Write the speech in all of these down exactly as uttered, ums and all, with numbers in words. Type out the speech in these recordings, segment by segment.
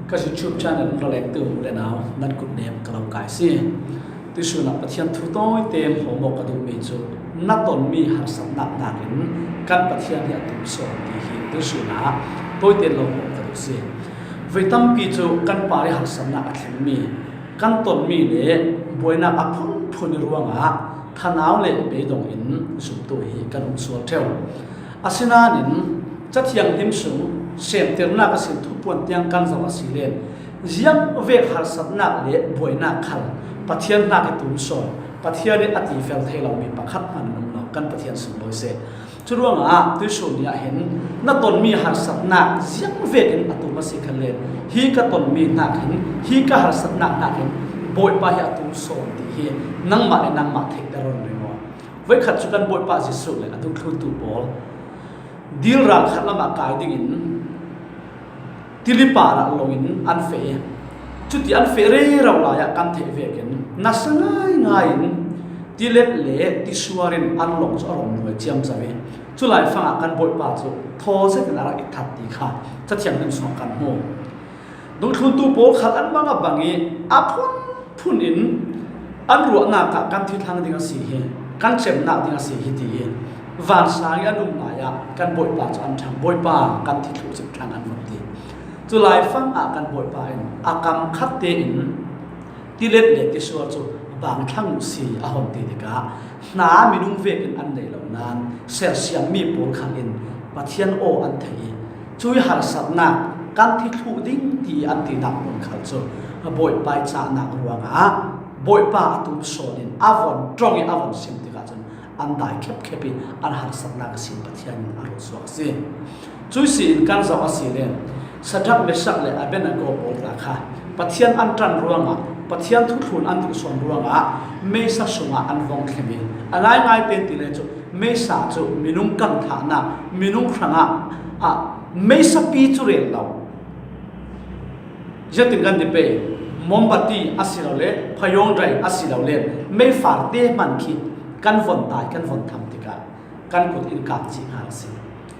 Ka YouTube channel in ra lengtu u le nau, nan kut nem ka lo kai si. Tuisun ah Pathian thu tawite hmuh mawk ka duhmi cu na tonmi harsatnak nakin kan Pathian hi a tum sawn ti hi tuisun ah tawite lo hmuh ka duh si. Voi tampi cu kan par i harsatnak a thlengmi, kan tonmi le buainak a phunphun i ruangah thanau le beidong in zumtu hi kan um sual ṭheu. Asinain Cathiang hnim sung semtirnak a sin thupuan tiang kan zoh a si len, ziangvek harsatnak le buainak khal Pathian hnak i tum sawn, Pathian in a ti fel thei lomi pakhat hmanh an um lo, kan Pathian sunglawi seh. Curuangah tuisun ni ah hin na tonmi harsatnak ziangvek in a tum a si kha len, hi ka tonmi hnak hin, hi ka harsatnak hnak hin Bawipa hi a tum sawn ti hi nangmah le nangmah theih te ron ring aw. Voikhat cu kan Bawipa Jesuh le a dungthluntu pawl dil ral khat lamah kai dingin tili parah lawngin an feh i, cuti an feh rero lai ah kan theih vekin nasa ngaingai in tilet le tisuar in an lawng cu a rom nuai ciamco i, culai fangah kan Bawipa cu thaw zetin a rak i that ti kha Cathiang hnim sungah kan hmu. Dungthluntu pawl khal an bang a bang i a phunphun in an ruahnak ah kan thi thlang ding a si hi, kan cemnak ding a si hi ti i vansang i an um lai ah kan Bawipa cu an ṭhang, Bawipa kan thi thluh cip ṭhang an vun ti. Culai fang ah kan Bawipa in a kam khat tein tilet le tisuar cu bang thlang uh si a hon ti tikah hna minung vekin an nei lo nain sersiammi pawl khal in Pathian aw an theih i, cui harsatnak kan thi thluh ding ti an tinak hmun khal cu Bawipa i cahnak ruangah Bawipa a tum sawn in a von ṭong i a von sim tikah cun an dai khepkhep i an harsatnak a sin Pathian in a ruat suak a si. Cui si in kan zoh a si le Sadrak, Mesak le Abednego pawl tla kha Pathian an ṭan ruangah, Pathian thuthlun an duh sawn ruangah meisa sungah an vong thlem i a ngaingai tein ti le cu meisa cu minung kamthahnak, minung hrangah ah meisa pi cu rel lo. Ziatin kan ti pei, mombati a si lo le phayawng dai a si lo le meifar te hman khi kan von dai, kan von tham tikah kan kut in kap cih hnga a si.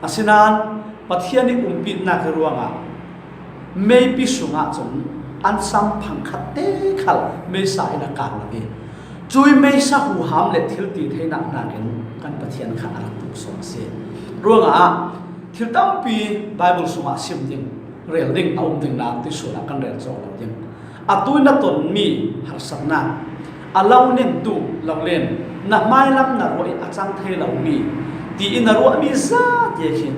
Asinain Pathian i umpitnak ruangah meipi sungah cun an sam phang khat te khal meisa in a kar lo i, cui meisa huham le thil ti theinak nakin kan Pathian kha a rak tuk sawn a si. Ruangah thil tampi Bible sungah sim ding, rel ding a um ding nain tuisun ah kan rel cawk lo ding. Atu na tonmi harsatnak, a lo nemtu lo len, na hmailam na ruah i a cang thei lomi, ti i na ruahmi zate khi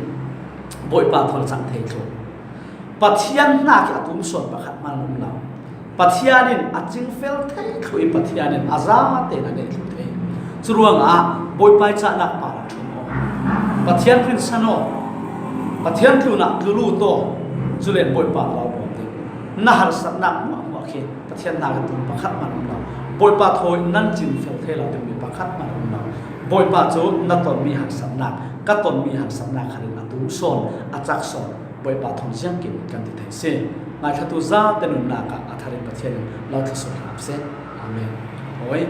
Bawipa thawn cang thei thluh. Pathian hnak i a tum sawn pakhat hmanh an um lo. Pathian in a cingfel thei thluh i Pathian in a zate in a neih thluh thei. Curuangah Bawipa i cahnak par a ṭhum aw. Pathian hrinsan aw. Pathian tlunah tlu lut aw. Cule Bawipa lo bawm ding. Na harsatnak hmuahhmuah khi Pathian hnak i tum pakhat hmanh um lo. Bawipa thawi nan cingfel thei lo dingmi pakhat hmanh um lo. Bawipa cu na tonmi harsatnak, ka tonmi harsatnak khalin a tum sawn, a cak sawn. Bawipa thawn ziangkim kan ti thei si. Ngaithlatu zate nunnak ah a thar in Pathian in lo thluasuah hram seh. Amen. Awi.